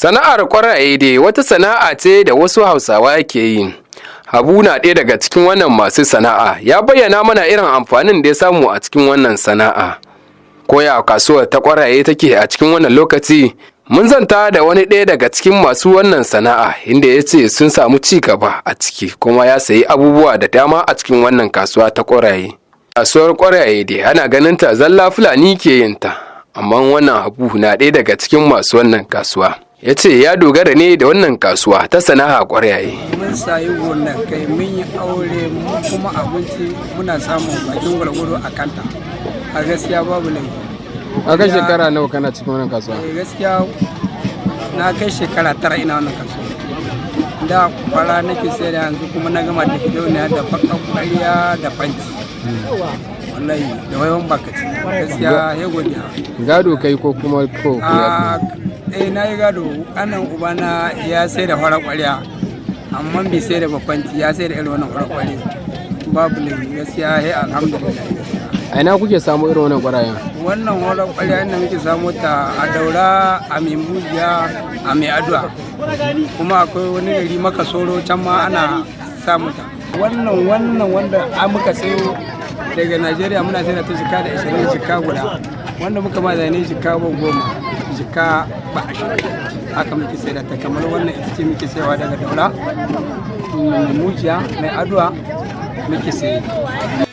Sana'ar ƙwaraye dai wata sana'a ce da wasu Hausawa ke yi. Habu na ɗaya daga cikin wannan masu sana'a, ya bayyana mana irin amfanin da ya samu a cikin wannan sana'a. Koya kasuwar ta ƙwaraye take a cikin wannan lokaci? Mun zanta da wani ɗaya daga cikin masu wannan sana'a, inda ya ce sun samu ci gaba a ciki, kuma ya sayi abubuwa da dama a cikin wannan kasuwa ta ƙwaraye. Kasuwar ƙwaraye dai ana ganin ta zalla Fulani ke yin ta, amma wannan Habu na ɗaya daga cikin masu wannan kasuwa. Ya ce ya dogara ne da wannan kasuwa ta sana'a ƙwaraye. Mun sayi gonakai, mun yi aure, mu kuma abinci muna samun bakin gwargwado a kanta. A gaskiya babu laifi. A kai shekara nawa kana cikin wannan kasuwa? Eh, gaskiya na kai shekara 9 ina wannan kasuwa. Da kwara nake sayar, yanzu kuma na gama da gidauniya da bakan kwariya da fanci, wallahi da wayan bakaci. Gaskiya ya godiya. Gado kai ko kuma ko? A eh, na yi gado. Kanan ubana ya sai da fara kwariya, amma bai sai da babbanci, ya sai da irin wannan fara kwariya. Babu laifi gaskiya, he alhamdulillah. A ina kuke samu irin wannan ƙwarayen? Wannan fara kwariya inda muke samu ta a Daura, a Maimujiya, a Mai Addu'a, kuma akwai wani gari Maka Soro, can ma ana samu ta. Wannan wanda a muka sayo daga Najeriya, muna sai da ta jika da 20 jika guda. Wanda muka ma zane jika ba 10, jika ba 20, haka muke sai da ta. Kamar wannan ita ce muke sayawa daga Daura, Mai Mujiya, Mai Addu'a muke sayi.